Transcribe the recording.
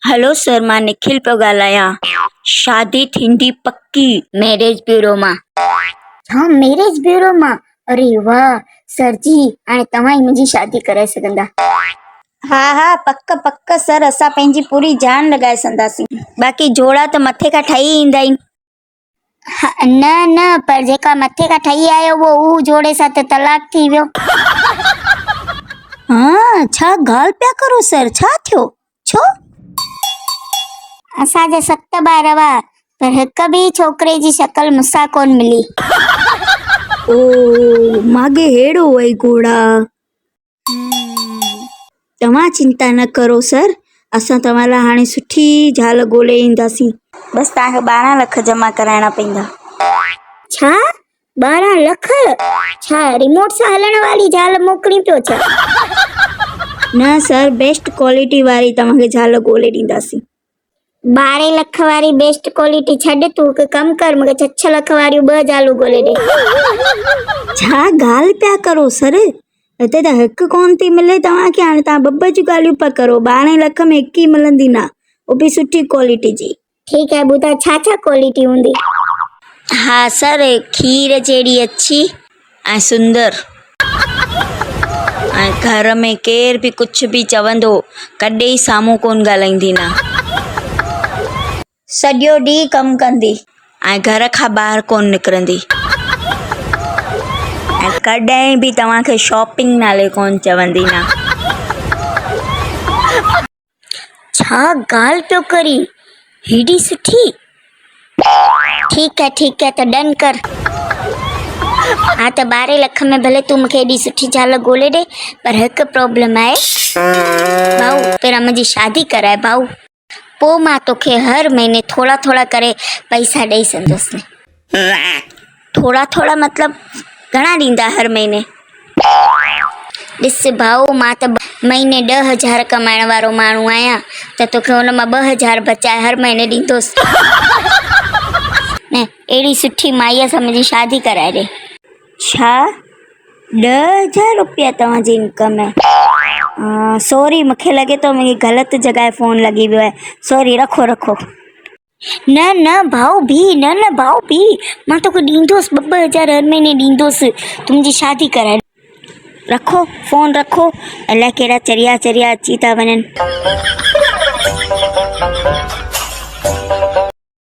هلو سر مان نکل پيو ڳالهايان شادي ٿيندي پڪي ميريج بيورو مان. ڇا ميريج بيورو مان اري واه سر جي هاڻي توهان ئي منهنجي شادي ڪرائي سگهندا. ها ها پڪ پڪ سر اسان پنهنجي پوري جان لڳائي سنداسين باقي جوڙا ته مٿي کان ٺهي ايندا آهن. نه نه پر جيڪا مٿي کان ٺهي آيو اهو اهو جوڙي سان ته طلاق ٿي ويو. ها ڇا ڳالهه پيا ڪرو سر ڇا ٿيو ڇو؟ اسان جا ست ٻار هئا پر هڪ به ڇوڪري جي شڪل مون سان ڪونه ملي. او ماڳي ههڙو وئي گهوڙا. توهان چنتا نه ڪرو سر اسان توهان لاء هاڻي سٺي زال ڳولي اينداسين. بس توهان کي 12 لک جمع ڪرائڻا پوندا. ڇا؟ 12 لک؟ ڇا ريموٽ سان هلڻ واري زال موڪلين پيو ڇا؟ نه سر بيسٽ ڪوالٽي واري توهان کي زال ڳولي ڏينداسين. 12 لک واري بيسٽ ڪوالٽي ڇڏ تون هڪ ڪم ڪر مونکي ڇهه ڇهه لک واريون ٻه زالون ڳولي ڏي. ڇا ڳالهه پيا ڪرو سر هتي ته هڪ ڪون ٿي ملي توهان کي هاڻي توهان ٻه ٻه جون ڳالهيون پيا ڪرو 12 لک ۾ هڪ ئي ملندي نه اهو به سٺي ڪوالٽي جي. ٺيڪ آهي ٻڌاء ڇا ڇا ڪوالٽي هوندي. ها سر کير جهڙي اڇي ۽ سندر ۽ گهر ۾ ڪير به ڪجهه به چوندو ڪڏهن ئي سامهون ڪونه ڳالهائيندي نه. سڄو ڏينهن ڪم ڪندي ۽ گهر کان ٻاهر ڪونه نڪرندي ۽ ڪڏهن به توهان کي شاپنگ نالي ڪونه چوندي نه. ڇا ڳالهه پيو ڪرين هيڏي سٺي ٺيڪ آهي ٺيڪ آهي ته ڊن ڪر ها ته 12 لک ۾ ڀلي تون مونکي هيڏي سٺي زال ڳولي ڏي پر هڪ پرابلم آهي ڀائو پهريان منهنجي شادي ڪرائي ڀائو پوء مان توکي هر مهيني ٿورا ٿورا ڪري پئسا ڏئي سگهندس. ٿورا ٿورا مطلب گهڻا ڏيندا هر مهيني؟ ڏس ڀائو مان ته مهيني 10,000 ڪمائڻ وارو ماڻهو آهيان ته توکي ان مان 2,000 بچائي هر مهيني ڏيندس. نه اهڙي سٺي مائيء سان منهنجي شادي ڪرائي ڏي. ڇا 10,000 روپيا توهان جي انڪم آهي؟ سوري مونکي لڳي ٿو منهنجي غلط جڳهه فون لڳي ويو آهي سوري رکو رکو. نه نه ڀائو بيهه نه نه ڀائو بيهه مان توکي ڏيندس ٻه ٻه هزار هر مهيني ڏيندس تون منهنجي شادي ڪرائي رکو فون رکو الائي ڪهڙا چريا چريا اچي ٿا وڃن.